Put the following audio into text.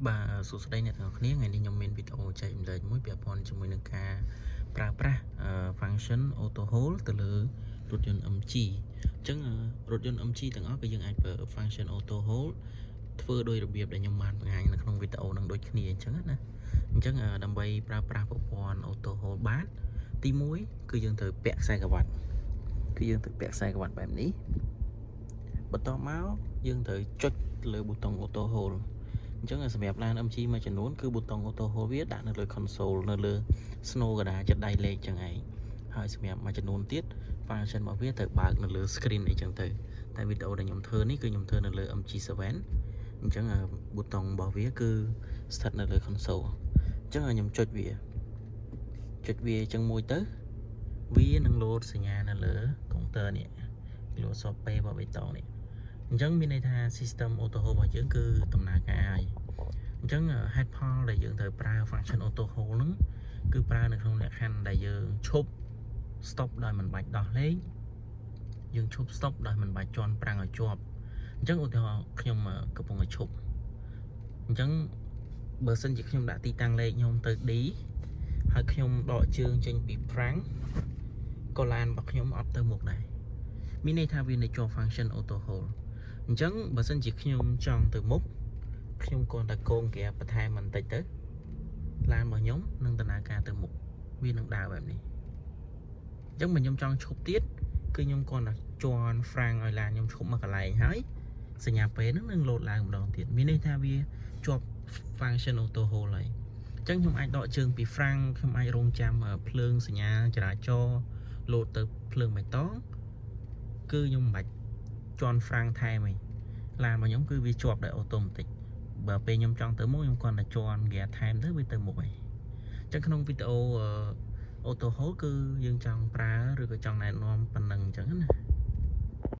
បាទសួស្តីអ្នកទាំងអស់គ្នាថ្ងៃនេះខ្ញុំមានវីដេអូចែករំលែកមួយពាក់ព័ន្ធជាមួយនឹងការប្រើប្រាស់ function auto hold ទៅលើរថយន្ត MG អញ្ចឹងរថយន្ត MG ទាំងអស់គឺយើងអាចប្រើ function auto hold ធ្វើដោយរបៀបដែលខ្ញុំបានបង្ហាញនៅក្នុងវីដេអូនឹងដូចគ្នាអញ្ចឹងណាអញ្ចឹងដើម្បីប្រើប្រាស់ប្រព័ន្ធ auto hold បានទី1គឺយើងត្រូវពាក់ខ្សែក្រវ៉ាត់គឺយើងត្រូវពាក់ខ្សែក្រវ៉ាត់បែបនេះបន្ទាប់មកយើងត្រូវចុចលើប៊ូតុង auto hold អញ្ចឹងសម្រាប់ឡាន MG មួយចំនួនគឺប៊ូតុង auto hold វាដាក់នៅលើ console នៅលើ ស្នូកណ្ដាលចិត្តដៃលេខចឹងឯងហើយសម្រាប់មួយចំនួនទៀត function របស់វាត្រូវបើកនៅលើ screen អីចឹងទៅតែវីដេអូដែលខ្ញុំធ្វើនេះគឺខ្ញុំធ្វើនៅលើ MG7 អញ្ចឹងប៊ូតុងរបស់វាគឺស្ថិតនៅលើ console អញ្ចឹងខ្ញុំចុចវាចុចវាអញ្ចឹងមួយទៅវានឹងលោតសញ្ញានៅលើកុងទ័រនេះលោតសពពេរបស់បេតុងនេះអញ្ចឹងមានន័យថា system auto hold របស់យើងគឺដំណើរការហើយអញ្ចឹងហេតុផលដែលយើងត្រូវប្រើ function auto hold ហ្នឹងគឺប្រើនៅក្នុងលក្ខខណ្ឌដែលយើងឈប់ stop ដោយមិនបាច់ដោះលេខយើងឈប់ stop ដោយមិនបាច់ជាន់ហ្វ្រាំងឲ្យជាប់អញ្ចឹងឧទាហរណ៍ខ្ញុំកំពុងតែឈប់អញ្ចឹងបើសិនជាខ្ញុំដាក់ទីតាំងលេខខ្ញុំទៅ D ហើយខ្ញុំដកជើងចេញពីហ្វ្រាំងក៏ឡានរបស់ខ្ញុំអត់ទៅមុខដែរមានន័យថាវានៅជាប់ function auto hold អញ្ចឹងបើសិនជាខ្ញុំចង់ទៅមុខខ្ញុំគ្រាន់តែកងហ្គាបន្ថែមបន្តិចទៅឡានរបស់ខ្ញុំនឹងដំណើរការទៅមុខវានឹងដើរបែបនេះអញ្ចឹងបើខ្ញុំចង់ឈប់ទៀតគឺខ្ញុំគ្រាន់តែជាន់ហ្វ្រាំងឲ្យឡានខ្ញុំឈប់មកកន្លែងហើយសញ្ញា P ហ្នឹងនឹងលោតឡើងម្ដងទៀតមានន័យថាវាជាប់ function auto hold ហើយអញ្ចឹងខ្ញុំអាចដកជើងពីហ្វ្រាំងខ្ញុំអាចរងចាំភ្លើងសញ្ញាចរាចរណ៍លោតទៅភ្លើងបៃតងគឺខ្ញុំមិនបាច់ជាន់ហ្វ្រាំងថែមឯងឡានរបស់ខ្ញុំគឺវាជាប់ដោយ automatic បើពេលខ្ញុំចង់ទៅមុខខ្ញុំគ្រាន់តែជាន់ហ្គាថែមទៅវាទៅមុខហើយអញ្ចឹងក្នុងវីដេអូ auto hold គឺយើងចង់ប្រើឬក៏ចង់ណែនាំប៉ុណ្ណឹងអញ្ចឹងណា។